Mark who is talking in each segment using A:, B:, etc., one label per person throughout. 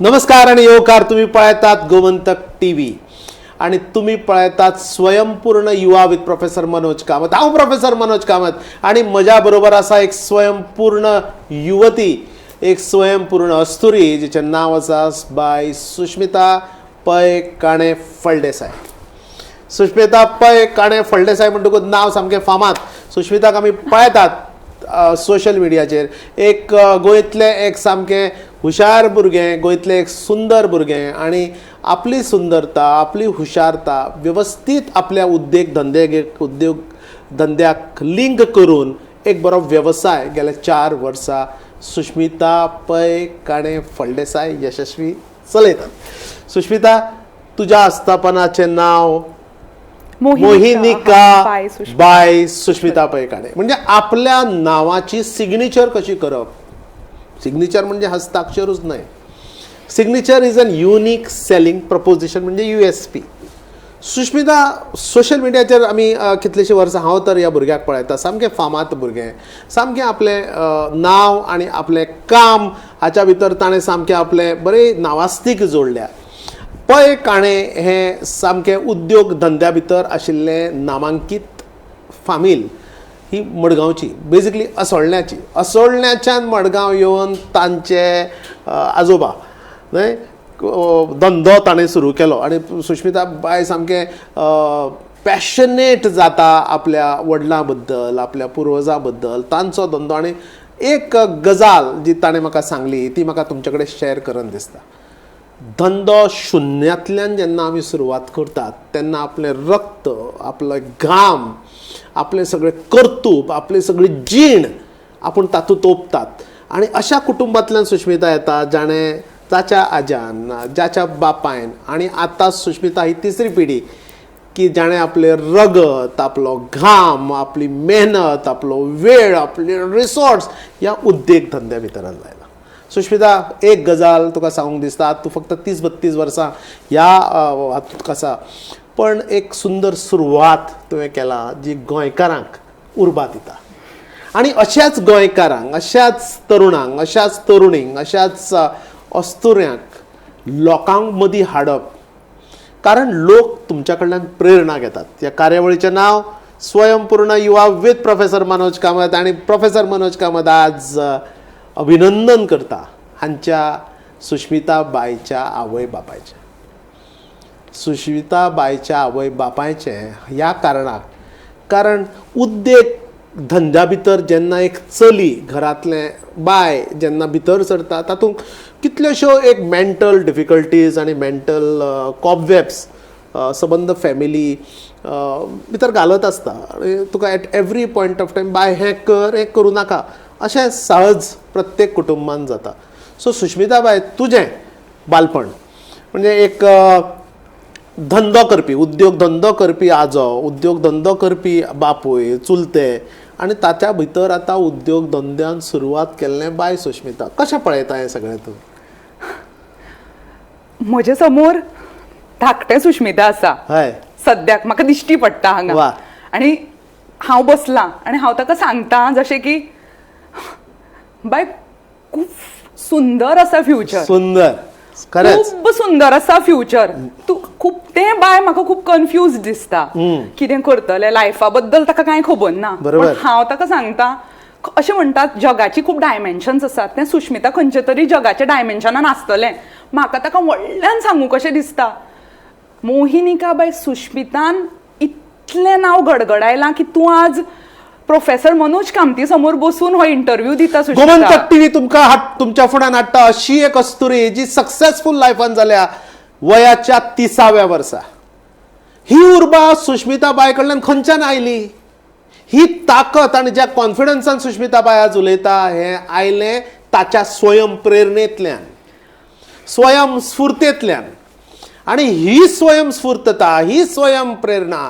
A: नमस्कार आणि येवकार. तुम्ही पळयतात गोमंतक टीव्ही आणि तुम्ही पळयतात स्वयंपूर्ण युवा विथ प्रोफेसर मनोज कामत. हांव प्रोफेसर मनोज कामत आणि म्हज्या बरोबर आसा एक स्वयंपूर्ण युवती, एक स्वयंपूर्ण अस्तुरी, जिचें नांव आसा बाय सुष्मिता पै काणे फळदेसाय. सुष्मिता पै काणे फळदेसाय म्हणटकूच नांव सामकें फामाद. सुष्मिताक आमी पळयतात सोशल मिडियाचेर. एक गोंयतलें एक सामकें हुशार भुरगें, गोंयतलें एक सुंदर भुरगें आनी आपली सुंदरता, आपली हुशारता वेवस्थीत आपल्या उद्योग धंद्याक लिंक करून एक बरो वेवसाय गेल्या 4 वर्सां सुष्मिता पै काणे फळदेसाय यशस्वी चलयतात. सुष्मिता, तुज्या आस्थापनाचें नांव मोहिनिका
B: बाय सुष्मिता.
A: बाय सुष्मिता पै काणे. म्हणजे आपल्या नावाची सिग्नेचर कशी करप. सिग्नेचर म्हणजे हस्ताक्षरूच न्हय. Signature is an unique selling proposition, म्हणजे यूएसपी. सुष्मिता, सोशल मिडियाचेर आमी कितलींशीं वर्सां हांव तर ह्या भुरग्याक पळयता. सामकें फामाद भुरगें, सामकें आपलें नांव आनी आपलें काम हाच्या भितर ताणें सामकें आपलें बरें नांवास्तीक जोडल्या. पै काणे हें सामकें उद्योग धंद्या भितर आशिल्लें नामांकीत फामील ही मडगांवची, बेजिकली असोळण्याची. असोळण्याच्यान मडगांव येवन तांचे आजोबा न्हय धंदो ताणें सुरू केलो आनी सुष्मिता बाय सामकें पॅशनेट जाता आपल्या वडिलां बद्दल, आपल्या पुर्वजां बद्दल, तांचो धंदो. आनी एक गजाल जी ताणें म्हाका सांगली ती म्हाका तुमचे कडेन शेअर करन दिसता. धंदो शुन्यांतल्यान जेन्ना आमी सुरवात करतात तेन्ना आपलें रक्त, आपलो घाम, आपलें सगळें कर्तूब, आपली सगळी जीण आपूण तातूंत ओंपतात. आनी अशा कुटुंबांतल्यान सुष्मिता येता जाणें ताच्या आज्यान, जाच्या बापायन आनी आतां सुष्मिता ही तिसरी पिढी की जाणें आपलें रगत, आपलो घाम, आपली मेहनत, आपलो वेळ, आपले रिसोर्स ह्या उद्देग धंद्या भितरान लायला. सुष्मिता, एक गजाल तुका सांगूंक दिसता. तूं फक्त 30-32 वर्सां ह्या हातूंत आसा, पण एक सुंदर सुरवात तुवें केला जी गोंयकारांक उर्बा दिता आनी अशाच गोंयकारांक, अशाच तरुणांक, अशाच तरुणींक, अशाच अस्तुऱ्यांक लोकांक मदीं हाडप, कारण लोक तुमच्या कडल्यान प्रेरणा घेतात. ह्या कार्यावळीचें नांव स्वयंपूर्ण युवा विथ प्रोफेसर मनोज कामत आनी प्रोफेसर मनोज कामत आज अभिनंदन करता हांच्या सुष्मिता बायच्या आवय बापायचें. सुष्मिता बायच्या आवय बापायचें ह्या कारणाक, कारण उद्देग धंद्या भितर जेन्ना एक चली, घरांतलें बाय जेन्ना भितर सरता, तातूंत कितल्योश्यो एक मेंटल डिफिकल्टीज आनी मेंटल कॉबवेब्स सबंद फॅमिली भितर घालत आसता आनी तुका at every point of time, "बाय, हें कर, हें करूं नाका," अशें सहज प्रत्येक कुटुंबान जाता. सो सुष्मिता बाय, तुजें बालपण म्हणजे एक धंदो करपी, उद्योग धंदो करपी आजो, उद्योग धंदो करपी बापूय, चुलते आनी ताच्या भितर आतां उद्योग धंद्यान सुरवात केल्लें बाय सुष्मिता, कशें पळयता हें सगळें तूं?
B: म्हजे समोर धाकटें सुष्मिता आसा. सद्याक म्हाका दिश्टी पडटा हांगा. आनी हांव बसलां आनी हांव ताका सांगता जशें की, बाय, खूब सुंदर आसा फ्युचर.
A: सुंदर, खरेंच.
B: खूब सुंदर आसा फ्युचर. तूं खूब तें बाय म्हाका खूब कन्फ्यूज दिसता, कितें करतलें लायफा बद्दल ताका कांय खबर ना. पण हांव ताका सांगता, अशें म्हणटात जगाची खूब डायमेन्शन्स आसात, तें सुष्मिता खंयचे तरी जगाच्या डायमेन्शनान आसतलें. म्हाका ताका व्हडल्यान सांगू कशें दिसता, मोहिनिका बाय सुष्मितान इतलें नांव गडगडायलां की तूं आज प्रोफेसर मनोज कामती समोर बसून हो इंटरव्यू दिता सुष्मिता.
A: गोमंतक टीव्ही तुमकां तुमच्या फुड्यान हाडटा अशी एक अस्तुरी जी सक्सेसफूल लायफान जाल्या वयाच्या 30व्या वर्सा. ही उर्बा सुष्मिता बाय कडल्यान खंयच्यान आयली? ही ताकत आनी ज्या कॉन्फिडन्सान सुष्मिता बाय आज उलयता, हें आयलें ताच्या स्वयं प्रेरणेंतल्यान, स्वयं स्फूर्तेंतल्यान. आनी ही स्वयंस्फूर्तता, ही स्वयं प्रेरणा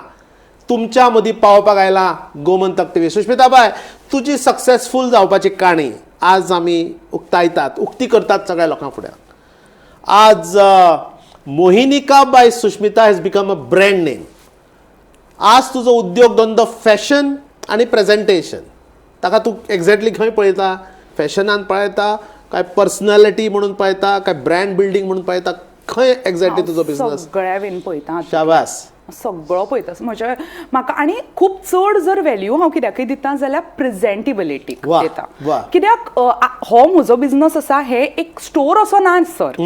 A: तुमच्या मदीं पावपाक आयला गोमंतक टीव्ही. सुष्मिता बाय, तुजी सक्सेसफूल जावपाची काणी आज आमी उक्तायतात, उक्ती करतात सगळ्या लोकां फुड्यान. आज मोहिनिका by Sushmita has become a brand name. आज तुजो उद्योग धंदो फॅशन आनी प्रेजेंटेशन, ताका तूं एक्झॅक्टली खंय पळयता? फॅशनान पळयता काय पर्सनॅलिटी म्हणून पळयता, काय ब्रँड बिल्डींग म्हणून पळयता? खंय एक्झॅक्टली तुजो बिझनस?
B: सगळ्या बीन पळयता.
A: शाबास.
B: सगळो पळयता. म्हजे म्हाका आनी खूब चड जर व्हॅल्यू हांव कित्याकय दिता जाल्यार प्रेझेंटेबिलिटीक दिता. कित्याक हो म्हजो बिझनस आसा, हे एक स्टोर असो ना सर,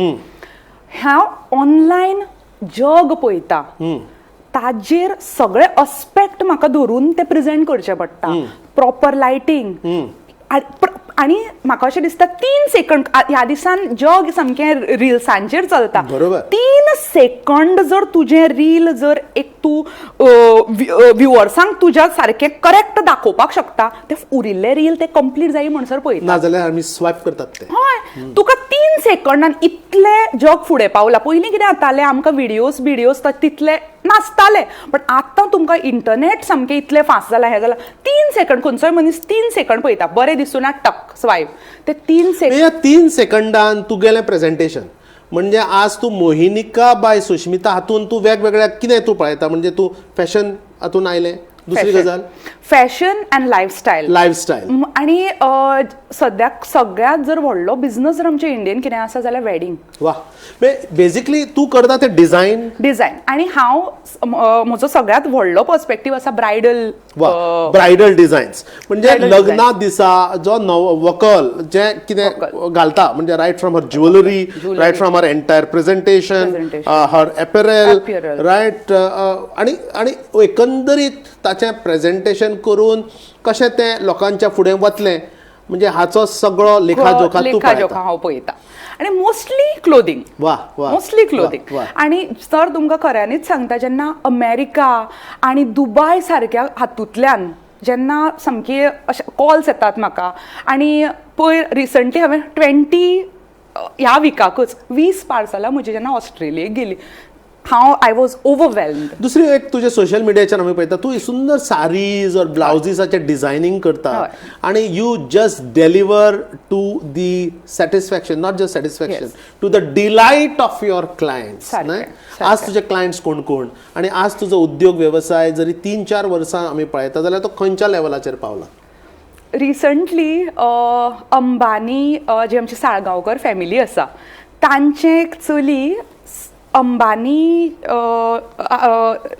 B: हांव ऑनलायन जग पळयता, ताजेर सगळे अस्पेक्ट म्हाका धरून ते प्रेझेंट करचे पडटा. प्रॉपर लायटींग आनी म्हाका अशें दिसता 3 सेकंड ह्या दिसान जग सामकें रिल्सांचेर चलता. 3 सेकंड जर तुजें रील जर एक तूं व्युअर्सांक तुज्या सारकें करेक्ट दाखोवपाक शकता, ते उरिल्ले रील ते कंप्लीट जाय म्हणसर पळयता,
A: नाजाल्यार आमी स्वायप करतात ते.
B: हय, तुका 3 सेकंडान इतले जग फुडें पावला. पयलीं कितें जातालें, आमकां व्हिडियोज बिडियोज तितले नासताले, पण आतां तुमकां इंटरनेट सामकें इतलें फास्ट जालां, हें जालां, 3 सेकंड खंयचोय मनीस 3 सेकंड पळयता, बरें दिसूना टक स्वायप. ते 3 सेकंड,
A: 3 सेकंडान तुगेलें प्रेझेंटेशन म्हणजे आज तूं मोहिनिका बाय सुष्मिता हातून तूं वेगवेगळ्या कितें तूं पळयता, म्हणजे तूं फॅशन हातून आयलें, दुसरी गजाल
B: फॅशन अँड लायफस्टायल.
A: लायफस्टायल.
B: आणि सद्याक सगळ्यात जर व्हडलो बिझनस जर आमच्या इंडियन कितें आसा जाल्यार वेडिंग.
A: वा, बेसिकली तूं करता ते डिझायन.
B: डिझायन. आनी हांव म्हजो सगळ्यात व्हडलो पर्सपेक्टीव आसा ब्रायडल.
A: ब्रायडल डिझायन्स म्हणजे लग्ना दिसा जो नव व्हंकल जें कितें घालता, म्हणजे right from her jewellery, right from her entire presentation, her apparel, right, आनी आनी एकंदरीत ताचें प्रेझेंटेशन करून कशें तें लोकांच्या फुडें वतलें, म्हणजे हाचो सगळो लेखाजोखा
B: लेखाजोखा हांव पळयता. आनी मोस्टली क्लोदींग.
A: वा,
B: मोस्टली क्लोदींग. आनी सर तुमकां खऱ्यांनीच सांगता, जेन्ना अमेरिका आनी दुबाय सारक्या हातूंतल्यान जेन्ना सामकी अशे कॉल्स येतात म्हाका, आनी पयर रिसंटली हांवें 20 ह्या विकाकूच 20 पार्सलां म्हजी जेन्ना ऑस्ट्रेलियेक गेली, हांव I was overwhelmed.
A: दुसरी एक तुजे सोशल मिडियाचेर आमी पळयता, तूं सुंदर सारीज ऑर ब्लावजीसाचें डिझायनींग करता आनी you just deliver to the satisfaction, not just satisfaction, to the delight of your clients. न्हय, आज तुजे क्लायंट्स कोण कोण आनी आज तुजो उद्योग वेवसाय जरी 3-4 वर्सां आमी पळयता जाल्यार तो खंयच्या लेवलाचेर पावला?
B: रिसंटली अंबानी जी आमची साळगांवकर फॅमिली आसा, तांचें एक चली Ambani,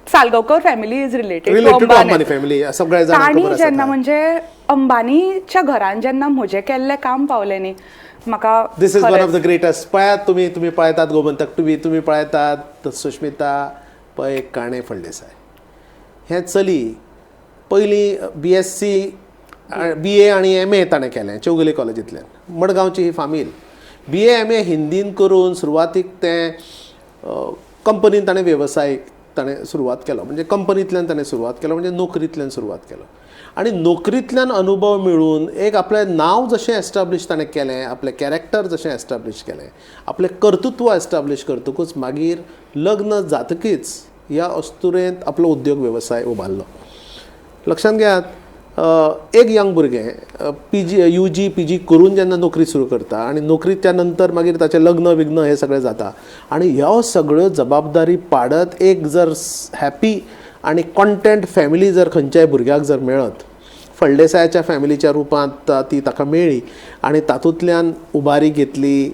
B: Salgaonkar family is related to
A: Ambani family.
B: तांणी जेन्ना म्हणजे अंबानीच्या घरान जेन्ना म्हजें केल्लें काम पावलें न्ही, म्हाका
A: this is one of the greatest. पळयात तुमी, तुमी पळयतात गोमंतक टिव्ही, तुमी पळयतात सुष्मिता पै काणे फळदेसाय. हें चली पयलीं BSc BA आनी MA ताणें केलें चौगुले कॉलेजींतल्यान, मडगांवची ही फामील. BA MA हिंदीन करून सुरवातीक तें कंपनीन ताणें वेवसायीक ताणें सुरवात केलो, म्हणजे कंपनींतल्यान ताणें सुरवात केलो, म्हणजे नोकरींतल्यान सुरवात केलो. आनी नोकरींतल्यान अनुभव मेळून एक आपलें नांव जशें एस्टाब्लीश ताणें केलें, आपलें कॅरेक्टर जशें एस्टाब्लीश केलें, आपलें कर्तृत्व एस्टाब्लीश करतकूच मागीर लग्न जातकीच ह्या अस्तुरेंत आपलो उद्योग वेवसाय उबारलो. लक्षांत घेयात, एक यंग भुरगें PG UG PG करून जेन्ना नोकरी सुरू करता आनी नोकरी त्या नंतर मागीर ताचें लग्न विग्न हें सगळें जाता आनी ह्यो सगळ्यो जबाबदारी पाडत एक जर हॅपी आनी कॉन्टेंट फॅमिली जर खंयच्याय भुरग्याक जर मेळत, फळदेसायाच्या फॅमिलीच्या रुपांत ती ताका मेळ्ळी आनी तातूंतल्यान उबारी घेतली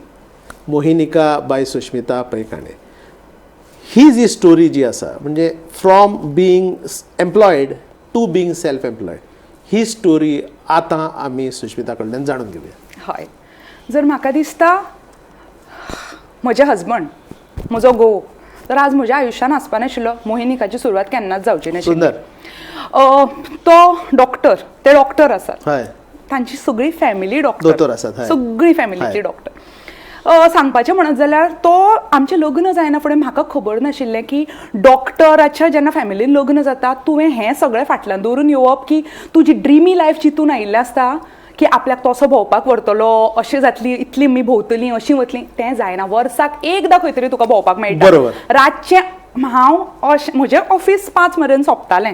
A: मोहिनिका बाय सुष्मिता पै काणे. ही जी स्टोरी जी आसा, म्हणजे from being employed to being self employed, he story आतां आमी सुष्मिता कडल्यान जाणून घेवया.
B: हय, जर म्हाका दिसता म्हजे हजबंड, म्हजो घोव तर आज म्हज्या आयुश्यान आसपा नाशिल्लो, मोहिनिकाची सुरवात केन्नाच जावची नाशिल्ली. तो डॉक्टर, ते डॉक्टर आसात, तांची सगळी फॅमिली डॉक्टर
A: आसात,
B: सगळी फॅमिलीतली डॉक्टर. सांगपाचें म्हणत जाल्यार तो आमचें लग्न जायना फुडें म्हाका खबर नाशिल्लें की डॉक्टराच्या जेन्ना फॅमिलीन लग्न जाता तुवें हें सगळें फाटल्यान दवरून येवप की तुजी ड्रिमी लायफ चिंतून आयिल्लें आसता की आपल्याक तसो भोंवपाक व्हरतलो, अशें जातली, इतली मी भोंवतली, अशी वतली, तें जायना. वर्साक एकदां खंय तरी तुका भोंवपाक मेळटा. रातचें हांव अशें म्हजें ऑफीस 5 मेरेन सोंपतालें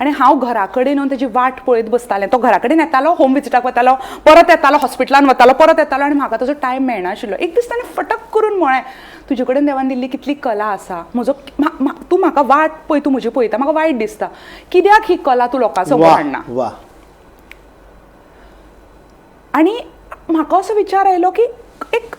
B: आनी हांव घरा कडेन येवन तेजी वाट पळयत बसतालें. तो घरा कडेन येतालो, होम विजिटाक वतालो, परत येतालो, हॉस्पिटलान वतालो, परत येतालो आनी म्हाका ताजो टायम मेळनाशिल्लो. एक दीस ताणें फटक करून म्हळें, तुजे कडेन देवान दिल्ली कितली कला आसा, म्हजो तूं म्हाका वाट पळय, तूं म्हजी पळयता, म्हाका वायट दिसता, कित्याक ही कला तूं लोकां समोर हाडना? आनी म्हाका असो विचार आयलो की एक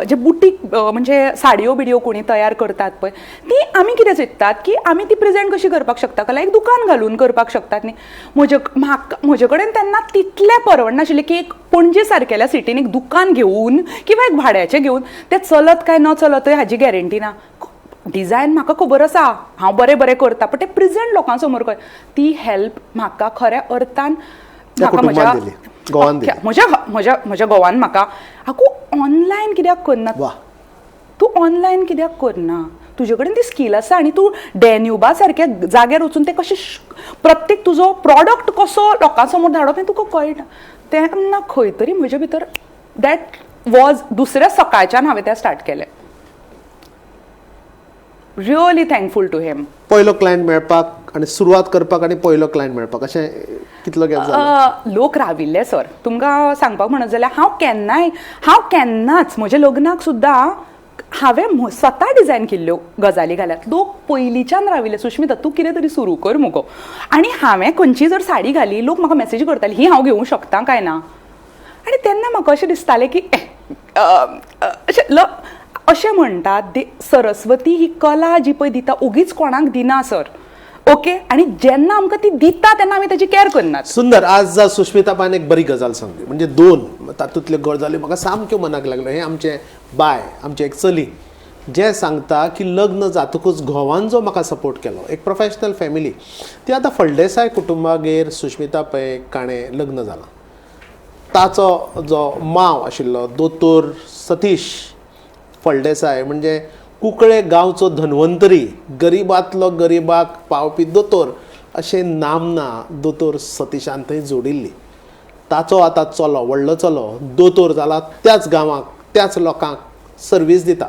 B: जे बुटीक म्हणजे साडयो बिडयो कोणी तयार करतात पळय, ती आमी कितें चिंततात की आमी ती प्रेजेंट कशी करपाक शकता, कला एक दुकान घालून करपाक शकतात न्ही. म्हजे कडेन तेन्ना तितलें परवडनाशिल्लें की एक पणजे सारकेल्या सिटीन एक दुकान घेवन किंवा एक भाड्याचें घेवन तें चलत काय न चलतय हाजी गॅरंटी ना. डिजायन म्हाका खबर आसा, हांव बरें बरें करता, पण तें प्रेजेंट लोकां समोर कर, ती हेल्प म्हाका खऱ्या अर्थान म्हाका म्हज्या म्हज्या म्हज्या म्हज्या घोवान म्हाका आगो ऑनलायन कित्याक करना, तूं ऑनलायन कित्याक करना, तुजे कडेन ती स्कील आसा आनी तूं डॅन्युबा सारक्या जाग्यार वचून तें कशें प्रत्येक तुजो प्रॉडक्ट कसो लोकां समोर धाडप हें तुका कळटा. तेन्ना खंय तरी म्हजे भितर that was दुसऱ्या सकाळच्यान हांवें तें स्टार्ट केलें. Really thankful to him.
A: पयलो क्लायंट मेळपाक आनी सुरवात करपाक आनी पयलो क्लायंट मेळपाक अशें कितलो गॅप जालो?
B: लोक राविल्ले सर. तुमकां सांगपाक म्हणत जाल्यार हांव केन्नाच म्हज्या लग्नाक सुद्दां हांवें स्वता डिजायन केल्ल्यो गजाली घाल्यात. लोक पयलींच्यान राविल्ले, सुष्मिता तूं कितें तरी सुरू कर मुगो. आनी हांवें खंयची जर साडी घाली लोक म्हाका मॅसेज करताले ही हांव घेवंक शकता काय ना. आनी तेन्ना म्हाका अशें दिसतालें की अशें अशें म्हणटात सरस्वती ही कला जी पळय दिता ओगीच कोणाक दिना सर, ओके. आनी जेन्ना आमकां ती दिता तेन्ना आमी ताची कॅर करनात.
A: सुंदर. आज सुष्मिता बायन एक बरी गजाल सांगली, म्हणजे दोन तातूंतल्यो गजाली म्हाका सामक्यो मनाक लागल्यो. हें आमचें बाय, आमचें एक चली जें सांगता की लग्न जातकूच घोवान जो म्हाका सपोर्ट केलो, एक प्रोफेशनल फॅमिली, ती आतां फळदेसाय कुटुंबागेर सुष्मिता पै काणे लग्न जालां. ताचो जो माव आशिल्लो दोतोर सतीश फळदेसाय, म्हणजे कुंकळे गांवचो धन्वंतरी, गरिबांतलो गरिबाक पावपी दोतोर अशें नामना दोतोर सतीशान थंय जोडिल्ली. ताचो आतां चलो, व्हडलो चलो दोतोर जाला, त्याच गांवाक त्याच लोकांक सर्वीस दिता.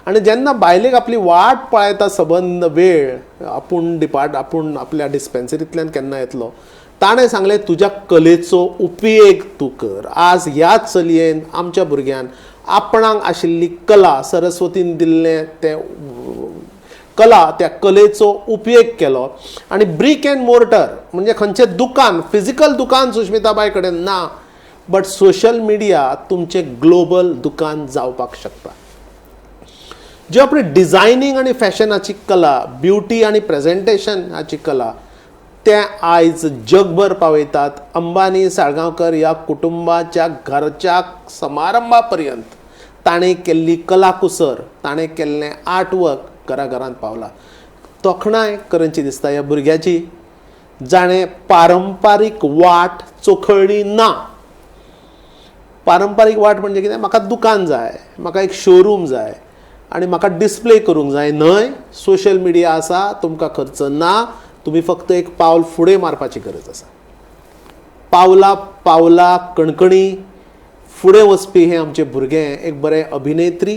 A: आनी जेन्ना बायलेक आपली वाट पळयता सबंद वेळ, आपूण आपूण आपल्या डिस्पेन्सरींतल्यान केन्ना येतलो, ताणें सांगलें तुज्या कलेचो उपयोग तूं कर. आज ह्याच चलयेन, आमच्या भुरग्यान आपणाक आशिल्ली कला, सरस्वतीन दिल्लें तें कला, त्या कलेचो उपयोग केलो आनी ब्रीक एंड मोर्टर म्हणजे खंयचें दुकान, फिजिकल दुकान सुष्मिताबाय कडेन ना, बट सोशल मिडिया तुमचें ग्लोबल दुकान जावपाक शकता. जी आपली डिझायनींग आनी फॅशनाची कला, ब्युटी आनी प्रेजेंटेशन हाची कला, तें आयज जगभर पावयतात. अंबानी साळगांवकर ह्या कुटुंबाच्या घरच्या समारंभा पर्यंत ताणें केल्ली कलाकुसर, ताणें केल्लें आर्टवर्क घराघरांत पावला. तोखणाय करची दिसता ह्या भुरग्याची, जाणें पारंपारीक वाट चोखळ्ळी ना. पारंपारीक वाट म्हणजे कितें, म्हाका दुकान जाय, म्हाका एक शोरूम जाय आनी म्हाका डिस्प्ले करूंक जाय न्हय. सोशल मिडिया आसा, तुमकां खर्च ना, तुमी फक्त एक पावल फुडें मारपाची गरज आसा. पावला पावला कणकणी फुडें वचपी हे आमचे भुरगे एक बरें अभिनेत्री,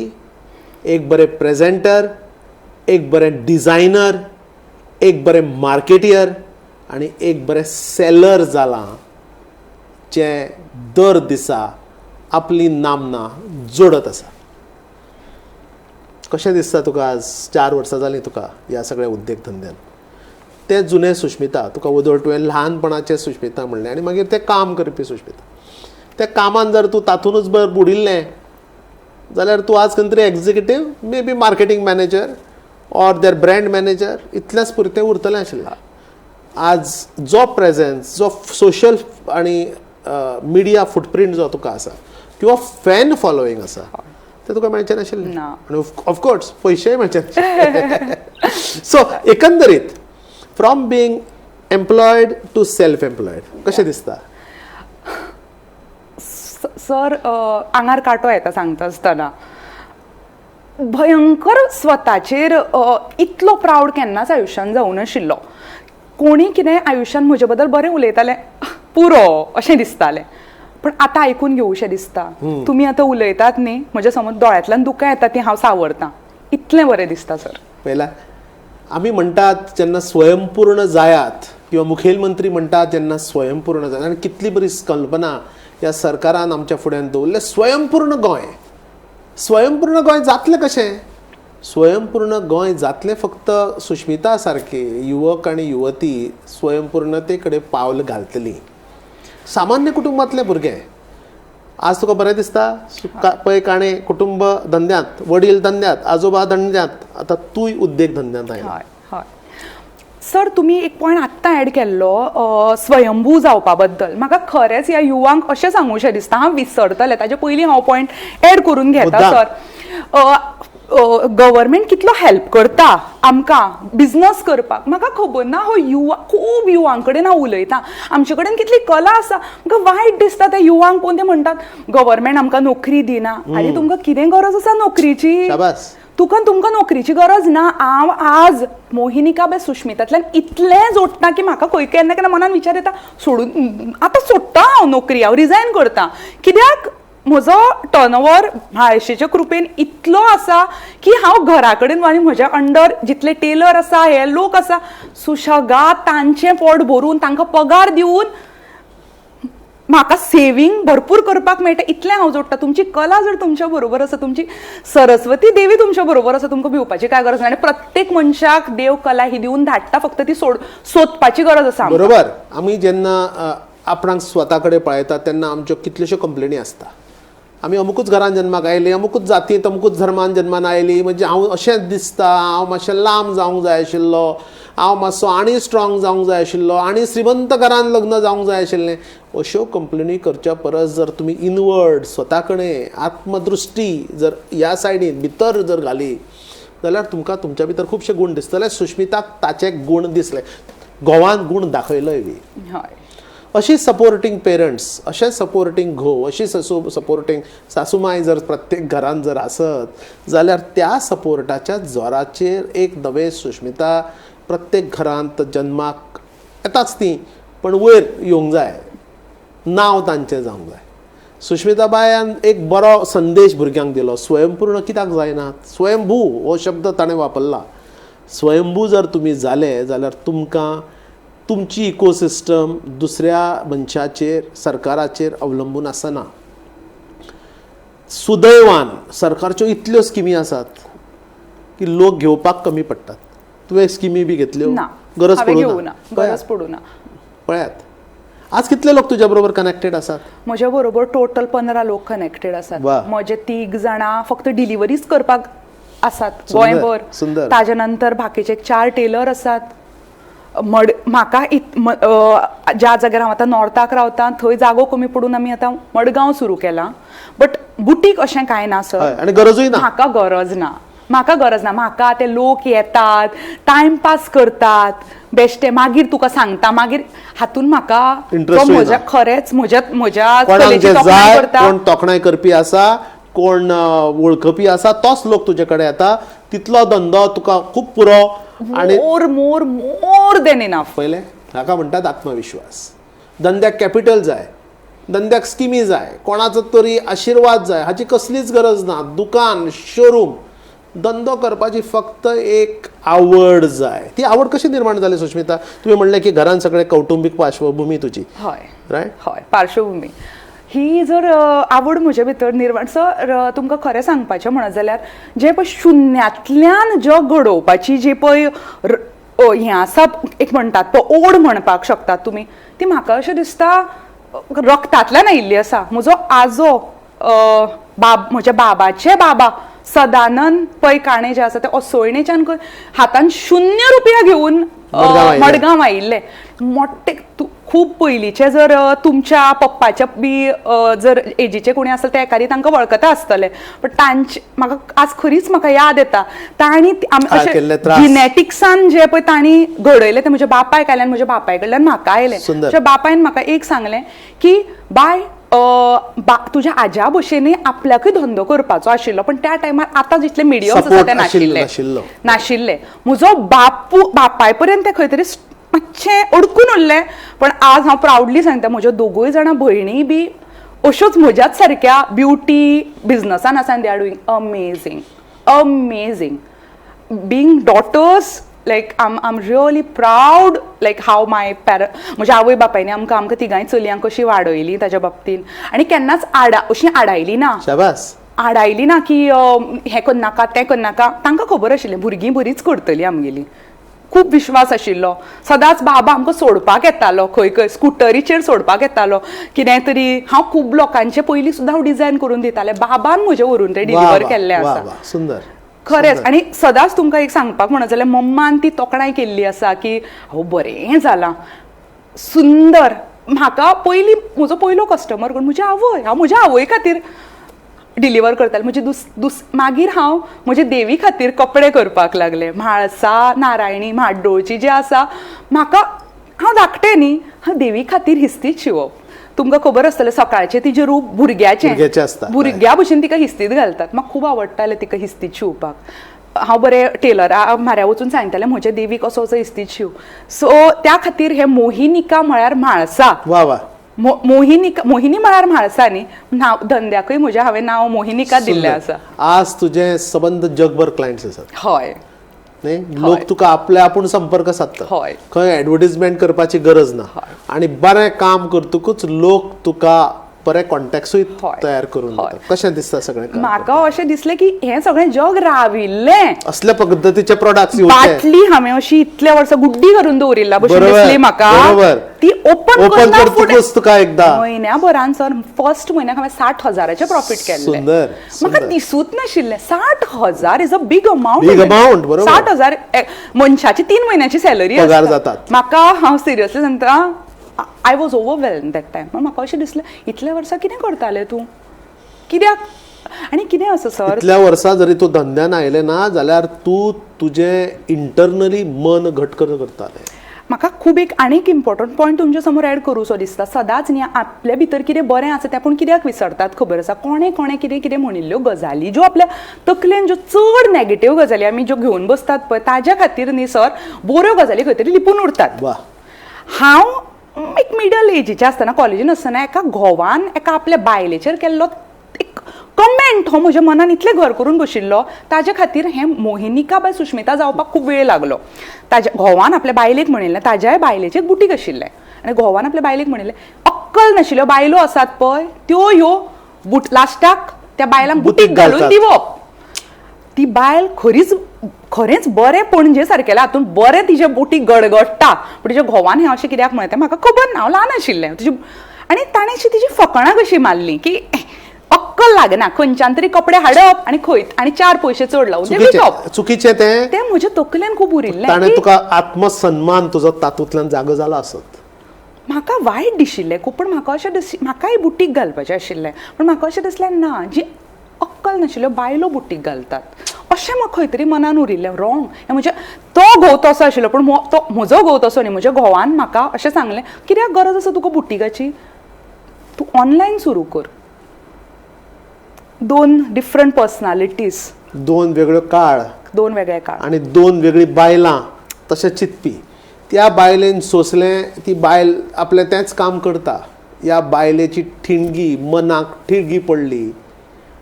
A: एक बरें प्रेजेंटर, एक बरें डिझायनर, एक बरें मार्केटियर आनी एक बरें सेलर जालां, जें दर दिसा आपली नामना जोडत आसा. कशें दिसता तुका आज 4 वर्सां जालीं तुका ह्या सगळ्या उद्देग धंद्यान? तें जुनें सुष्मिता तुका वदोळ तुवें ल्हानपणाचें सुष्मिता म्हणलें आनी मागीर तें काम करपी सुष्मिता, त्या कामान जर तूं तातूंतच बर बुडिल्लें जाल्यार तूं आज खंय तरी executive, may be marketing manager or their brand manager, इतल्याच पुरतें उरतलें आशिल्लें. आज जो प्रेजेन्स, जो सोशल आनी मिडिया फुटप्रिंट जो तुका आसा किंवा फॅन फॉलोईंग आसा, तें तुका मेळचें नाशिल्लें. आनी ऑफकोर्स पयशेय मेळचे नाशिल्ले. सो एकंदरीत from being employed to self employed कशें दिसता?
B: सर आंगार कांटो येता सांगता आसतना. भयंकर स्वताचेर इतलो प्रावड केन्नाच आयुश्यान जावं नाशिल्लो. कोणी कितें आयुश्यान म्हजे बद्दल बरें उलयतालें पुरो अशें दिसतालें, पण आतां आयकून घेवशें दिसता. तुमी आतां उलयतात न्ही, म्हज्या समज दोळ्यांतल्यान दुकां येता ती हांव सावरतां, इतलें बरें दिसता सर.
A: पयला आमी म्हणटात जेन्ना स्वयंपूर्ण जायात, किंवा मुखेलमंत्री म्हणटात जेन्ना स्वयंपूर्ण जायात, आनी कितली बरी कल्पना ह्या सरकारान आमच्या फुड्यान दवरलें, स्वयंपूर्ण गोंय. स्वयंपूर्ण गोंय जातलें कशें? स्वयंपूर्ण गोंय जातलें फक्त सुष्मिता सारके युवक आनी युवती स्वयंपूर्णते कडेन पावल घालतली. सामान्य कुटुंबांतले भुरगे आज तुका बरें दिसता. पै काणे कुटुंब धंद्यांत, वडील धंद्यांत, आजोबा धंद्यांत, आतां तूंय उद्देग धंद्यांत आयला.
B: हय हय सर, तुमी एक पॉयंट आत्तां एड केल्लो स्वयंभू जावपा बद्दल. म्हाका खरेंच ह्या युवांक अशें सांगूशें दिसता, हांव विसरतलें ताजे पयलीं हांव पॉयंट एड करून घेता.
A: मुद्दाम.
B: सर, गव्हर्मेंट कितलो हेल्प करता आमकां बिजनस करपाक, म्हाका खबर ना. हो युवा, खूब युवां कडेन हांव उलयतां, आमचे कडेन कितली कला आसा. म्हाका वायट दिसता त्या युवांक पळोवन, ते म्हणटात गव्हर्मेंट आमकां नोकरी दिना. आरे, तुमकां कितें गरज आसा नोकरीची?
A: शाबास.
B: तुका तुमकां नोकरीची गरज ना. हांव आज मोहिनिका बाय सुष्मितांतल्यान इतलें जोडटा की म्हाका खंय केन्ना केन्ना मनान विचार येता, सोडून आतां सोडटा हांव नोकरी, हांव रिजायन करता. कित्याक म्हजो टर्नओवर म्हाळशेच्या कृपेन इतलो आसा की हांव घरा कडेन आनी म्हज्या अंडर जितले टेलर आसा, हे लोक आसा, सुशेगाद तांचें पोट भरून, तांकां पगार दिवन म्हाका सेवींग भरपूर करपाक मेळटा, इतलें हांव जोडटा. तुमची कला जर तुमच्या बरोबर आसा, तुमची सरस्वती देवी तुमच्या बरोबर आसा, तुमकां भिवपाची काय गरज ना. आनी प्रत्येक मनशाक देव कला ही दिवन धाडटा, फक्त ती सोदपाची गरज आसा आमकां.
A: बरोबर. आमी जेन्ना आपणाक स्वता कडेन पळयतात तेन्ना आमच्यो कितल्योश्यो कंप्लेनी आसता. आमी अमुकूच घरान जन्माक आयली, अमुकूच जातींत, अमुकूच धर्मान जन्मान आयली, म्हणजे हांव अशेंच दिसता, हांव मातशें लांब जावंक जाय आशिल्लो, हांव मातसो आनी स्ट्रॉंग जावंक जाय आशिल्लो, आनी श्रीमंत घरान लग्न जावंक जाय आशिल्लें. अश्यो कंप्लेनी करच्या परस जर तुमी इनवर्ड स्वता कडेन आत्मदृश्टी जर ह्या सायडीन भितर जर घाली जाल्यार तुमकां तुमच्या भितर खुबशे गूण दिसतले. सुष्मिताक ताचे गूण दिसले, घोवान गूण दाखयलोय बी. अशी सपोर्टींग पेरंट्स, अशें सपोर्टींग घोव, अशी सपोर्टींग सासूमाय जर प्रत्येक घरान जर आसत जाल्यार त्या सपोर्टाच्या जोराचेर एक नवें सुष्मिता प्रत्येक घरांत जन्माक येताच ती, पण वयर येवंक जाय, नांव तांचें जावंक जाय. सुष्मिताबायन एक बरो संदेश भुरग्यांक दिलो, स्वयंपूर्ण कित्याक जायना. स्वयंभू हो शब्द ताणें वापरला. स्वयंभू जर तुमी जाले जाल्यार तुमकां तुमची इकोसिस्टम दुसऱ्या मनशाचेर, सरकाराचेर अवलंबून आसना. सुदैवान सरकारच्यो इतल्यो स्किमी आसात की लोक घेवपाक कमी पडटात. तुवें स्किमी बी घेतल्यो?
B: ना.
A: गरज
B: हांवें
A: पडूं
B: घेवना.
A: ना.
B: गरज पडूं ना.
A: पळयात, आज कितले लोक तुज्या बरोबर कनेक्टेड आसात?
B: म्हज्या बरोबर टोटल 15 लोक कनेक्टेड आसात. म्हजे तीग जाणां फक्त डिलिव्हरीच करपाक आसात गोंयभर. ताजे नंतर बाकीचे 4 टेलर आसात. म्हाका ज्या जाग्यार हांव आतां नॉर्थाक रावता थंय जागो कमी पडून आमी आतां मडगांव सुरू केलां, बट बुटीक अशें कांय ना सर.
A: आनी गरजूय ना.
B: म्हाका गरज ना, म्हाका गरज ना. म्हाका ते लोक येतात, टायमपास करतात बेश्टे, मागीर तुका सांगता, मागीर हातून म्हाका
A: इंट्रस्ट.
B: खरेंच म्हज्या म्हज्या
A: कोणाक जें जाय, कोण तोखणाय करपी आसा, कोण वळखपी आसा, तोच लोक तुजे कडेन येता. तितलो धंदो तुका खूब पुरो.
B: आनी more more more than enough.
A: पयलें हाका म्हणटात आत्मविश्वास. धंद्याक कॅपिटल जाय, धंद्याक स्किमी जाय, कोणाचो तरी आशिर्वाद जाय, हाची कसलीच गरज ना. दुकान, शोरूम, धंदो करपाची फक्त एक आवड जाय. ती आवड कशी निर्माण जाली सुष्मिता? तुवें म्हणलें की घरान सगळें कौटुंबीक पार्श्वभूमी तुजी.
B: हय.
A: रायट?
B: हय, पार्श्वभूमी ही जर आवड म्हजे भितर निर्माण. सर, तुमकां खरें सांगपाचें म्हणत जाल्यार जें पळय शुन्यांतल्यान जग घडोवपाची जी पळय हें आसा, एक म्हणटात पळय ओड म्हणपाक शकतात तुमी, ती म्हाका अशें दिसता रक्तांतल्यान आयिल्ली आसा. म्हजो आजो, म्हज्या बाबाचे बाबा सदानंद पै काणे जे आसा ते असोळणेच्यान हातान 0 रुपया घेवन मडगांव आयिल्ले. मोठे खूब पयलींचे जर तुमच्या पप्पाच्या बी जर एजीचे कोणी आसले ते एकादी तांकां वळखता आसतले, पण तांचे म्हाका आज खरीच म्हाका याद येता तांणी अशें जिनेटिक्सान जे पळय तांणी घडयलें तें म्हज्या बापायक आयलें आनी म्हज्या बापाय कडल्यान म्हाका आयलें. म्हज्या बापायन म्हाका एक सांगलें की बाय, तुज्या आज्या भशेनूय आपल्याकूय धंदो करपाचो आशिल्लो, पण त्या टायमार आतां जितले मिडियम्स आसा ते नाशिल्ले नाशिल्ले. म्हजो बापू बापाय पर्यंत ते खंय तरी मातशें अडकून उरलें, पण आज हांव प्रावडली सांगता म्हज्यो दोगूय जाणां भयणी बी अश्योच म्हज्याच सारक्या ब्युटी बिजनसान आसा आनी they are doing amazing amazing. Being daughters, like I am really proud like how my म्हज्या आवय बापायनी आमकां आमकां तिगांय चलयांक कशी वाडयली ताच्या बाबतीन, आनी केन्नाच अशी आडायली ना.
A: शाबास.
B: आडायली ना की हें करनाका तें करनाका. तांकां खबर आशिल्लें भुरगीं बरीच करतलीं आमगेलीं, खूब विश्वास आशिल्लो. सदांच बाबा आमकां सोडपाक येतालो, खंय खंय स्कुटरीचेर सोडपाक येतालो. कितें तरी हांव खूब लोकांचे पयलीं सुद्दां हांव डिझायन करून दितालें, बाबान म्हजें व्हरून तें डिलिव्हर केल्लें आसा.
A: सुंदर,
B: खरेंच. आनी सदांच तुमकां एक सांगपाक म्हणत जाल्यार मम्मान ती तोखणाय केल्ली आसा की हो बरें जालां, सुंदर. म्हाका पयलीं म्हजो पयलो कस्टमर कोण, म्हजी आवय. हांव म्हज्या आवय खातीर डिलिव्हर करतालें. म्हजी मागीर हांव म्हजे देवी खातीर कपडे करपाक लागलें. म्हाळसा नारायणी म्हाड्डोळची जी आसा, म्हाका हांव धाकटें न्ही, हांव देवी खातीर हिस्तीत शिंवप. तुमकां खबर आसतलें सकाळचें तिजें रूप भुरग्याचें
A: आसता,
B: भुरग्या भशेन तिका हिस्तीत घालतात. म्हाका खूब आवडटालें तिका हिस्तीत शिंवपाक. हांव बरें टेलरा म्हाऱ्या वचून सांगतालें म्हज्या देवीक असो असो हिस्तीत शिंव. सो त्या खातीर हे मोहिनिका म्हळ्यार म्हाळसा,
A: वा वा,
B: मोहिनिका, मोहिनी म्हळ्यार म्हाळसा न्ही, नांव धंद्याकय म्हज्या हांवें नांव मोहिनिका दिल्लें आसा.
A: आज तुजे सबंद जगभर क्लायंट्स आसात.
B: हय,
A: न्ही, लोक तुका आपले आपूण संपर्क सादतात,
B: हय,
A: खंय एडवर्टीजमेंट करपाची गरज ना. आनी बरें काम करतकूच लोक तुका बरे कॉन्टॅक्टसूय तयार करून दितात. कशें दिसता सगळें?
B: म्हाका अशें दिसलें की हें सगळें जग राविल्लें
A: असल्या पद्दतीचे प्रोडक्ट्स.
B: बाटली हांवें अशी इतल्या वर्सां गुड्डी करून दवरिल्ला भशेन दिसली म्हाका, ती ओपन
A: करतकूच तुका एकदा
B: म्हयन्या भरान सर, फर्स्ट म्हयन्याक हांवें 60,000 प्रॉफीट केल्लें.
A: सुंदर,
B: म्हाका दिसूच नाशिल्लें. 60,000 is a big amount.
A: Big amount, बरोबर.
B: 60,000 मनशाची 3 म्हयन्याची सॅलरी
A: पगार जातात.
B: म्हाका हांव सिरियसली सांगता, I was overwhelmed that time. म्हाका अशें दिसलें इतल्या वर्सां कितें करतालें तूं, कित्याक आनी कितें आसा सर,
A: इतल्या वर्सां जरी तूं धंद्यान आयलें ना जाल्यार तूं तुजें इंटरनली मन घट करतालें.
B: म्हाका खूब एक आनीक इम्पॉर्टंट पॉयंट तुमच्या समोर एड करूंसो दिसता. सदांच न्ही आपल्या भितर कितें बरें आसा तें आपूण कित्याक विसरतात खबर आसा. कोणें कोणें कितें कितें म्हणिल्ल्यो गजाली ज्यो आपल्या तकलेन ज्यो चड नॅगेटीव गजाली आमी ज्यो घेवन बसतात पळय, ताज्या खातीर न्ही सर बऱ्यो गजाली खंय तरी लिपून उरतात. हांव एक मिडल एजीचें आसतना, कॉलेजीन आसतना, एका घोवान एका आपल्या बायलेचेर केल्लो एक कमेंट हो म्हज्या मनान इतलें घर करून बशिल्लो, ताजे खातीर हें मोहिनिका बाय सुष्मिता जावपाक खूब वेळ लागलो. ताज्या घोवान आपल्या बायलेक म्हणिल्लें, ताज्याय बायलेचें बुटीक आशिल्लें आनी घोवान आपल्या बायलेक म्हणिल्लें, अक्कल नाशिल्ल्यो बायलो आसात पळय त्यो ह्यो बुट लास्टाक त्या बायलांक बुटीक घालून दिवप. ती बायल खरीच खरेंच बरें पणजे सारकेल्या हातून बरें तिजें बोटी गडगडटा, पूण तिच्या घोवान हें अशें कित्याक म्हणलें तें म्हाका खबर ना, हांव ल्हान आशिल्लें. तुजी आनी ताणें अशी तिजी फकाणां कशी मारली की अक्कल लागना, खंयच्यान तरी कपडे हाडप आनी खंय आनी 4 पयशे चड लावन ते विकप.
A: चुकीचें तें,
B: तें म्हज्या तकलेन खूब उरिल्लें.
A: ताणें तुका आत्मसन्मान तुजो तातूंतल्यान जागो जाला आसत.
B: म्हाका वायट दिशिल्लें खूब, पूण म्हाका अशें म्हाकाय बुटीक घालपाचें आशिल्लें, पूण म्हाका अशें दिसलें ना, जी अक्कल नाशिल्ल्यो बायलो बुटीक घालतात अशें म्हाका खंय तरी मनान उरिल्लें. रॉंग हें म्हजें, तो घोव तसो आशिल्लो पूण तो म्हजो घोव तसो न्ही. म्हज्या घोवान म्हाका अशें सांगलें, कित्याक गरज आसा तुका बुटिकाची, तूं ऑनलायन सुरू कर. 2 डिफरंट पर्सनालिटीज,
A: 2 वेगळ्यो काळ,
B: 2 वेगळे काळ
A: आनी 2 वेगळी बायलां तशें चिंतपी. त्या बायलेन सोंसलें, ती बायल आपलें तेंच काम करता. ह्या बायलेची ठिणगी मनाक ठिणगी पडली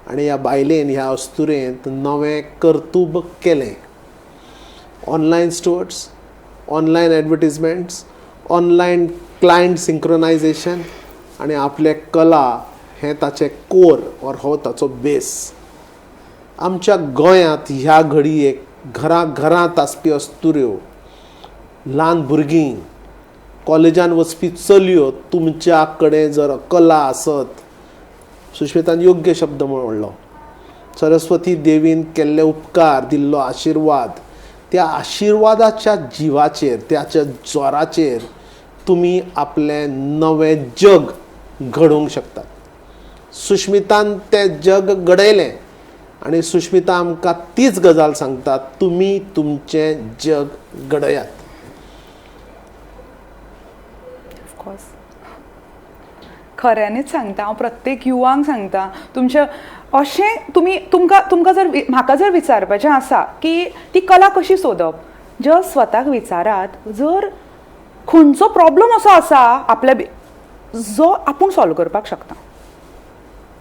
A: आनी ह्या बायलेन ह्या अस्तुरेंत नवें कर्तुब केलें. Online stores, online advertisements, online client synchronisation आनी आपलें कला हें ताचें कोर ऑर हो ताचो बेस. आमच्या गोंयांत ह्या घडयेक घरां घरांत आसपी अस्तुऱ्यो, ल्हान भुरगीं, कॉलेजान वचपी चलयो, तुमच्या कडेन जर कला आसत, सुष्मितान योग्य शब्द म्हणलो, सरस्वती देवीन केल्ले उपकार, दिल्लो आशिर्वाद, त्या आशिर्वादाच्या जिवाचेर, त्याच्या जोराचेर तुमी आपलें नवें जग घडोवंक शकतात. सुष्मितान तें जग घडयलें आनी सुष्मिता आमकां तीच गजाल सांगता, तुमी तुमचें जग घडयात.
B: ऑफकोर्स, खऱ्यांनीच सांगता हांव, प्रत्येक युवांक सांगता, तुमच्या अशें तुमी तुमकां तुमकां जर म्हाका जर विचारपाचें आसा की ती कला कशी सोदप, जस्ट स्वताक विचारात, जर खंयचो प्रॉब्लम असो आसा आपल्या जो आपूण सॉल्व करपाक शकता,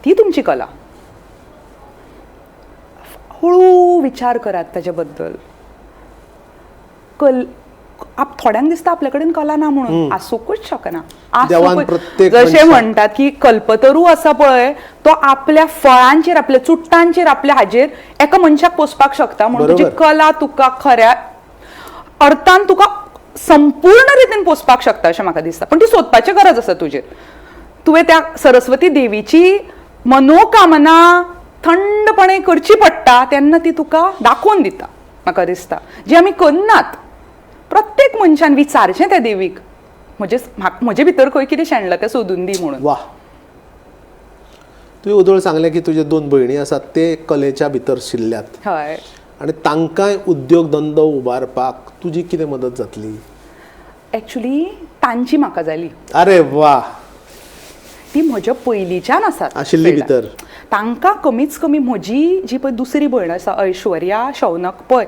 B: ती तुमची कला. हळू विचार करात ताजे बद्दल. थोड्यांक दिसता आपल्या कडेन कला ना म्हणून, आसूंकूच शकना. जशें म्हणटात की कल्पतरू आसा पळय, तो आपल्या फळांचेर, आपल्या चुट्टांचेर, आपल्या हाजेर एका मनशाक पोसपाक शकता. म्हणून तुजी कला तुका खऱ्या अर्थान तुका संपूर्ण रितीन पोसपाक शकता अशें म्हाका दिसता. पण ती सोदपाची गरज आसा तुजेर. तुवें त्या सरस्वती देवीची मनोकामना थंडपणे करची पडटा तेन्ना ती तुका दाखोवन दिता म्हाका दिसता, जी आमी करनात. प्रत्येक मनशान विचारचें त्या देवीक, म्हजे भितर खंय कितें शेणलां तें सोदून दी म्हणून.
A: वा, तुवें उदळ सांगलें की तुजे दोन भयणी आसात ते कलेच्या भितर शिरल्यात.
B: हय.
A: आनी तांकांय उद्योग धंदो उबारपाक तुजी कितें मदत जातली?
B: एक्चुली तांची म्हाका जाली.
A: अरे वा.
B: ती म्हज्या पयलींच्यान आसात
A: आशिल्ली भितर.
B: तांकां कमीच कमी म्हजी जी पळय दुसरी भयण आसा ऐश्वर्या शौनक पय,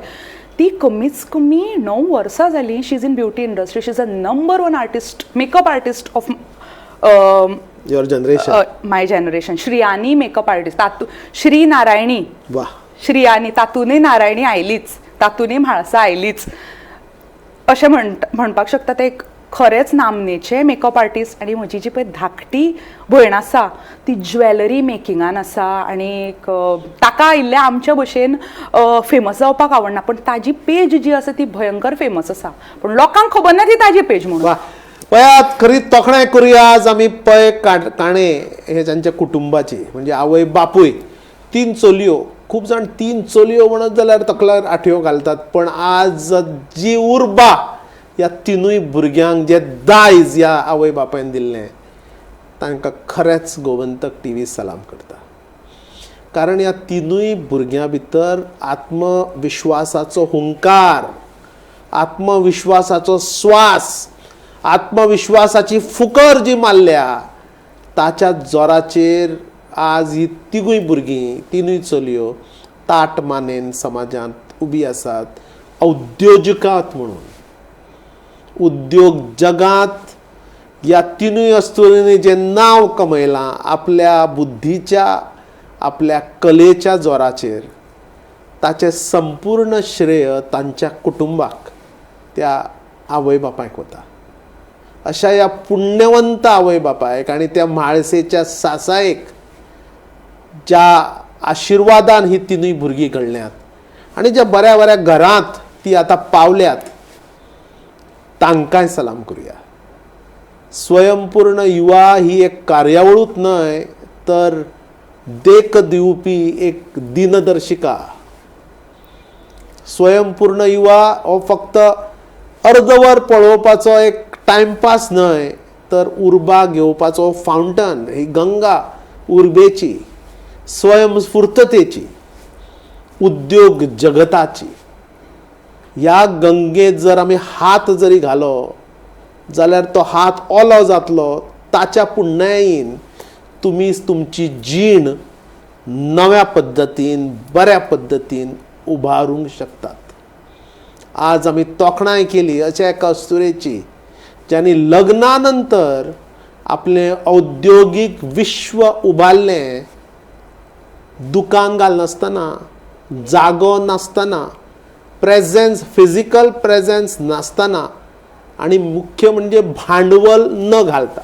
B: ती कमीच कमी 9 वर्सां जालीं she is in beauty industry. She is a number 1 artist, makeup artist of
A: your generation,
B: my generation. Shriyani makeup artist, Tatu Shri Narayani.
A: वा.
B: श्रियानी, तातूनय नारायणी आयलीच, तातूनय म्हाळसा आयलीच अशें म्हणपाक शकता. ते एक खरेंच नामनेचे मेकअप आर्टिस्ट. आनी म्हजी जी पळय धाकटी भयण आसा ती ज्वेलरी मेकिंगान आसा आनी ताका इल्लें आमच्या भशेन फेमस जावपाक आवडना, पण ताजी पेज जी आसा ती भयंकर फेमस आसा, पूण लोकांक खबर ना ती ताजी पेज म्हणून.
A: पळयात, खरी तोखणाय करुया आज आमी पै काणे हे तांच्या कुटुंबाची, म्हणजे आवय बापूय, 3 चलयो. खूब जाण 3 चलयो म्हणत जाल्यार तकल्यार आठयो घालतात, पण आज जी उर्बा ह्या तिनूय भुरग्यांक जे दायज ह्या आवय बापायन दिल्लें तांकां खरेंच गोमंतक टीव्ही सलाम करता. कारण ह्या तिनूय भुरग्यां भितर आत्मविश्वासाचो हुंकार, आत्मविश्वासाचो स्वास, आत्मविश्वासाची फुकर जी मारल्या ताच्या जोराचेर आज ही तिगूय भुरगीं, तिनूय चलयो ताट मानेन समाजांत उबी आसात औद्योजिकात म्हणून. उद्योग जगांत ह्या तिनूय अस्तुरींनी जें नांव कमयलां आपल्या बुद्धीच्या, आपल्या कलेच्या जोराचेर, ताचें संपूर्ण श्रेय तांच्या कुटुंबाक, त्या आवय बापायक वता. अशा ह्या पुण्यवंत आवय बापायक आनी त्या म्हाळसेच्या सासायेक ज्या आशिर्वादान ही तिनूय भुरगीं घडल्यांत आनी ज्या बऱ्या बऱ्या घरांत ती आतां पावल्यात तांकांय सलाम करुया. स्वयंपूर्ण युवा ही एक कार्यावळूच न्हय तर देख दिवपी एक दिनदर्शिका. स्वयंपूर्ण युवा हो फक्त अर्दवर पळोवपाचो एक टायमपास न्हय तर उर्बा घेवपाचो फावंटन, ही गंगा उर्बेची, स्वयंस्फूर्ततेची, उद्योग जगताची. ह्या गंगेत जर आमी हात जरी घालो जाल्यार तो हात ओलो जातलो. ताच्या पुण्यायेन तुमी तुमची जीण नव्या पद्दतीन, बऱ्या पद्दतीन उबारूंक शकतात. आज आमी तोखणाय केली अशा एका अस्तुरेची ज्यांनी लग्ना नंतर आपलें औद्योगीक विश्व उबारलें, दुकान घालनासतना, जागो नासतना, प्रेझेन्स, फिजिकल प्रेझेन्स नासतना आनी मुख्य म्हणजे भांडवल न घालता.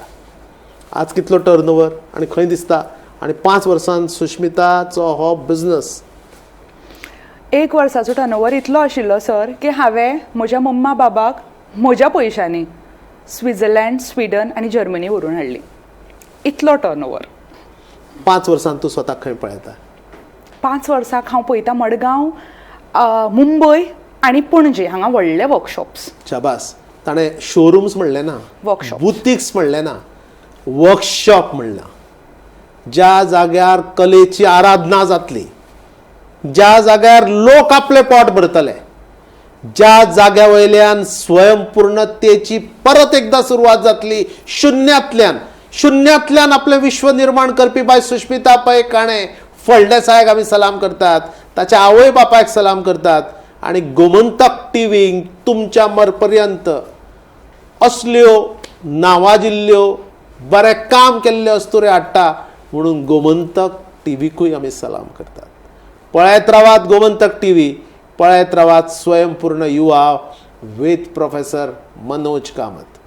A: आज कितलो टर्नओवर आनी खंय दिसता. आनी 5 वर्सांत सुष्मिताचो हो बिजनस,
B: 1 वर्साचो टर्नओवर इतलो आशिल्लो सर की हांवें म्हज्या मम्मा बाबाक म्हज्या पयशांनी स्वित्झर्लंड, स्विडन आनी जर्मनी व्हरून हाडली. इतलो टर्नओवर.
A: 5 वर्सांत तूं स्वताक खंय पळयता?
B: 5 वर्साक हांव पळयता मडगांव, मुंबय आनी पणजे हांगा व्हडले वर्कशॉप्स.
A: शाबास. ताणें शोरूम्स म्हणलें ना,
B: वर्कशॉप,
A: बुतिक्स म्हणलें ना, वर्कशॉप म्हणलां. ज्या जाग्यार कलेची आराधना जातली, ज्या जाग्यार लोक आपले पोट भरतले, ज्या जाग्या वयल्यान स्वयंपूर्णतेची परत एकदा सुरवात जातली, शुन्यांतल्यान, शुन्यांतल्यान आपलें विश्व निर्माण करपी बाय सुष्मिता पै काणे फळदेसायाक आमी सलाम करतात, ताच्या आवय बापायक सलाम करतात आनी गोमंतक टीव्हीक तुमच्या मरपर्यंत असल्यो नावाजिल्ल्यो बरें काम केल्ल्यो अस्तुऱ्यो हाडटा म्हणून गोमंतक टीव्हीकूय आमी सलाम करतात. पळयत रावात गोमंतक टीव्ही, पळयत रावात स्वयंपूर्ण युवा विथ प्रोफेसर मनोज कामत.